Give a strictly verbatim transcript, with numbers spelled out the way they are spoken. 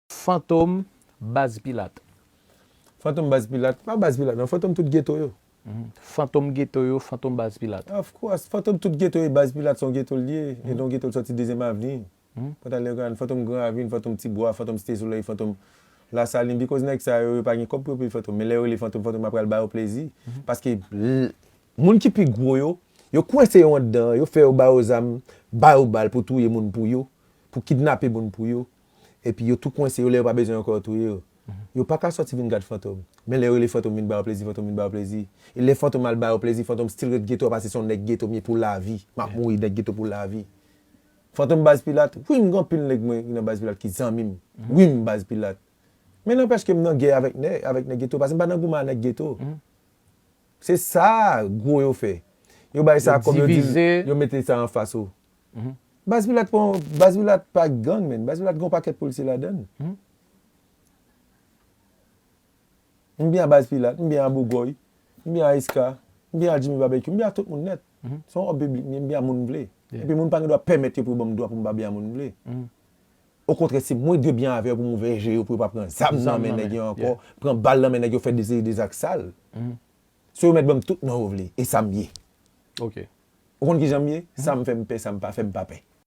Fantom, Baz Pilat. Fantom, Baz Pilat, pa Baz Pilat non, Fantom tout geto yo. Fantom geto yo, Fantom Baz Pilat. Of course, Fantom tout geto yo, Baz Pilat se yon geto l ye, e yon geto l sòti Dezyèm Avni. Pantalè Gran, Fantom Gran Ravin, Fantom Ti Bwa, Fantom Site Solèy, Fantom Lasalin, because nèg sa yo, yo pa gen kòb pou yo peye Fantom, men lè yo rele Fantom, Fantom ap pral ba yo plezi. Paske moun ki pi gwo yo, yo kwense yo anndan, yo fè yo ba yo zam, ba yo bal pou touye moun pou yo, pou kidnape moun pou yo. Epi yo tou kwense yo, lè yo pa bezwen ankò yo touye yo. Yo pa ka sòti vin gad Fantom. Men lè yo rele Fantom vin ba yo plezi, Fantom vin ba yo plezi. E lè Fantom al ba yo plezi, Fantom still ret geto a, paske se yon nèg geto m ye pou lavi. M ap mouri nèg geto pou lavi. Fantom Baz Pilat, wi m gen anpil nèg mwen ki nan Baz Pilat ki zanmi m. Wi m Baz Pilat. Men nanpèch ke m nan gè avèk nèg, avèk nèg geto, paske m pa nan goumen a nèg geto. Se sa gwo yo fè. Yo bay sa kòm yo di, yo mete sa anfas ou. Baz Pilat pa, Baz Pilat pa gang, men Baz Pilat gen yon pakèt polisye ladan l. M byen a Baz Pilat, m byen a Bougòy, m byen a Iska, m byen a Jimmy Barbecue, m byen a tout moun nèt. Se yon òb piblik m ye, m byen a moun m vle. Epi moun pa gen dwa pèmèt yo pou yo ban m dwa pou m pa byen a moun m vle. Okontrè, se mwen dwe byen avè yo pou m ouvè je yo pou yo pa pran zam nan men nèg yo ankò, pran bal nan men nèg yo, fè de seri de zak sal. So yo mèt ban m tout non yo vle, e sa m ye. Ok. Ou konn kijan m ye? Sa m fè m pè, sa m pa fè m pa pè.